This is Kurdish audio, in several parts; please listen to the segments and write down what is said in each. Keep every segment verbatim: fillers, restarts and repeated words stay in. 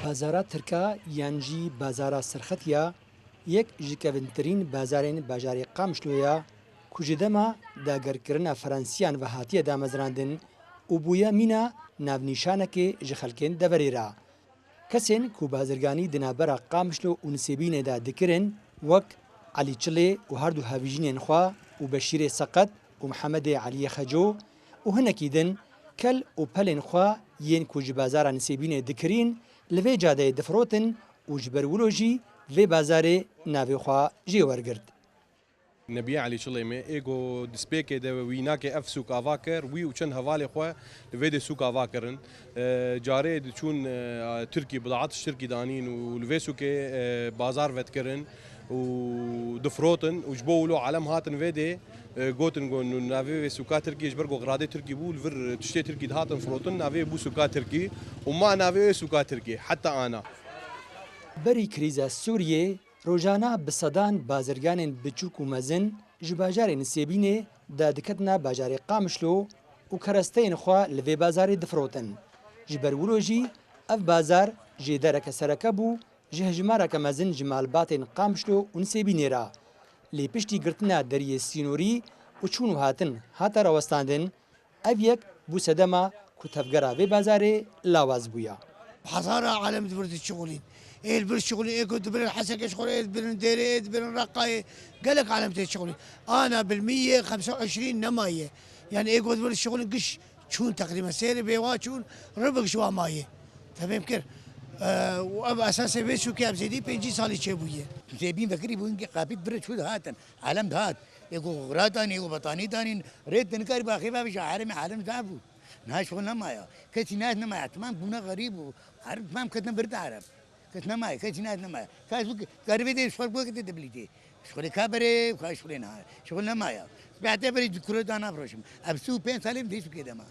Bazara Tirka yan jî Bazara Sirxetiya yek ji kevintirîn bazarên bajarê Qamişlo ye ku ji dema dagerkirina Fransiyan ve hatiye damezrandin û bûye mîna navnîşanekê ji xelkên deverê re. Kesên ku bazirganî di navbera Qamişlo û Nisêbînê de dikirin, wek Elî Çilê û her du hevjînên xwe û Beşîrê Seqet û Mihemedê Eliyê Xeco û hinekî din, kel û pelên xwe yên ku ji bazara Nisêbînê dikirîn, li vê cadeyê difirotin û ji ber wilo jî vê bazarê navê xwe jê wergirt. Nebiye Elî Çilê me, ê ku di spêkê de wînakê ev sûk ava kir, wî û çend hevalê xwe li vê dê sûk ava kirin. E, carê diçûn, e, Tirkî, bidaet ji Tirkî danîn û li vê sûkê, e, bazar vedikirin û difirotin û ji bo wilo alem hatin vê dê, e, gotin ku navê wê sûka Tirkî ji ber ku xiradê Tirkî bû, li vir tiştê Tirkî dihatin firotin, navê bû sûka Tirkî û ma navê wê sûka Tirkî heta ana. Berî krîza Sûriyê, rojana bi sedan bazirganên biçûk û mezin ji bajarê Nisêbînê derdiketine bajarê Qamişlo û keresteyên xwe li vê bazarê difirotin. Ji ber wilo jî ev bazar jêdereke sereke bû ji hejmareke mezin ji malbatên Qamişlo û Nisêbînê re. Lê piştî girtina deriyê sînorî û çûn û hatin hate rawestandin, ev yek bû sedema ku tevgera vê bazarê lawaz bûya. Hezara alem di vir dişixulîn. Ê li vir şixulîn, ê ku dibirin Hesekê şixulîn, ê dibirin Dêrê, ê dibirin Reqayê. Gelek alem tê şixulîn. Ana bilmî yê xemse û eşrîn nemaye. Yani ê ku di vir şixulîn giş çûn teqrîben. Sêrê bêwa çûn, ribik ji wa mayê. Tefêm kir. Eee, û ev esasê vê sûkê ev zêdî pêncî salî çêbûye. Zêbîn vekirî bûn ki qapît bire çû dihatin. Alem dihat. Ê ku xirat anî, ê ku betanî danîn, rê te nikarî baxê ve bişa herêmê alem zaf bû. Niha şixul nemaya. Kesî nehêt nemaya. Timam bûne xerîb û her timam ketine vir de ereb. Kes nemaya, kesî nehêt nemaya. Ka ez bû karî vê dê şixul bû kete debilîtê. Şixulê ka berê, ka şixulê niha. Şixul nemaya. Bihte berê di kuro da nafroşim. Ev sî û pênc salê min tê sûkê de ma.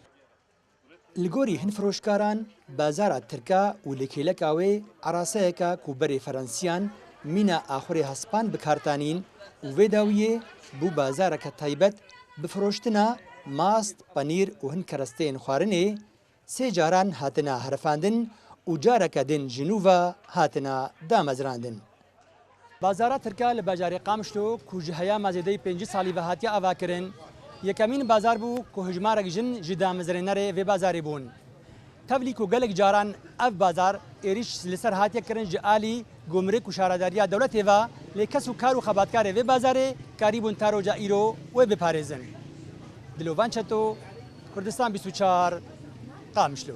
Li gorî hin firoşkaran, bazara Tirka û li kêleka wê eraseyeke ku berê Ferensiyan mîna axurê hespan bi kar tanîn û vê dawiyê bû bazareke taybet bi firoştina mast, penîr û hin keresteyên xwarinê, sê caran hatina herifandin û careke din ji nû ve hatina damezrandin. Bazara Tirka li bajarê Qamişlo ku ji heyama zêdeyî pêncî salî ve hatiye avakirin, yekemîn bazar bû ku hejmarek jin ji damezrênerê vê bazarê bûn. Tevlî ku gelek caran ev bazar êrîş li ser hatiye kirin ji alî gumruk û şaredariya dewletê ve, lê kes û kar û xebatkarê vê bazarê karîbûn ta roja îro wê biparêzin. Dilovan Çeto, Kurdistan bîst û çar, Qamişlo.